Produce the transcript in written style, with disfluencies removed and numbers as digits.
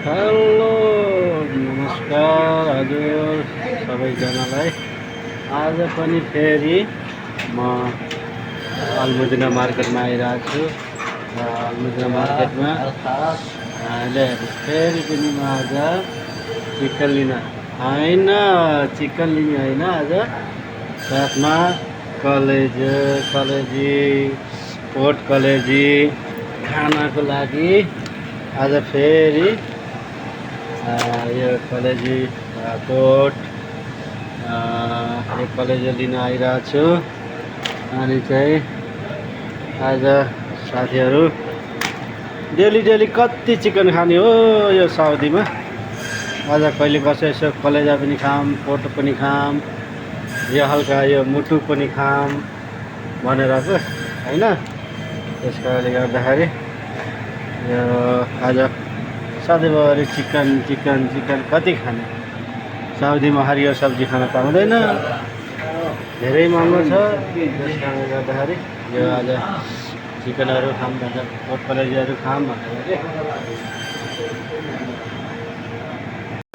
Hello नमस्कार हजुर सबैजनालाई। आज पनि फेरि म अल्मुदिना मार्केटमा आइरहेको छु र अल्मुदिना मार्केटमा अहिले फेरि पनि म आज चिकन लिन होइन, चिकन लिने होइन, आज साथमा कलेजी पोर्क कलेजी खानाको लागि आज फेरि यो कलेजी पोर्क यो कलेजी लिन आइरहेको छु। अनि चाहिँ आज साथीहरू डेली कति चिकन खाने हो यो साउदीमा। आज कहिले कसो यसो कलेजा पनि खाम, पोर्क पनि खाम, यो हल्का यो मुटु पनि खाम भनेर पो होइन। त्यस कारणले गर्दाखेरि यो आज सधैँभरि चिकन कति खाने। साउदीमा हरियो सब्जी खान पाउँदैन, धेरै महँगो छ। त्यस कारणले गर्दाखेरि यो आज चिकनहरू खाम भनेर, पोर्क कलेजीहरू खाम भनेर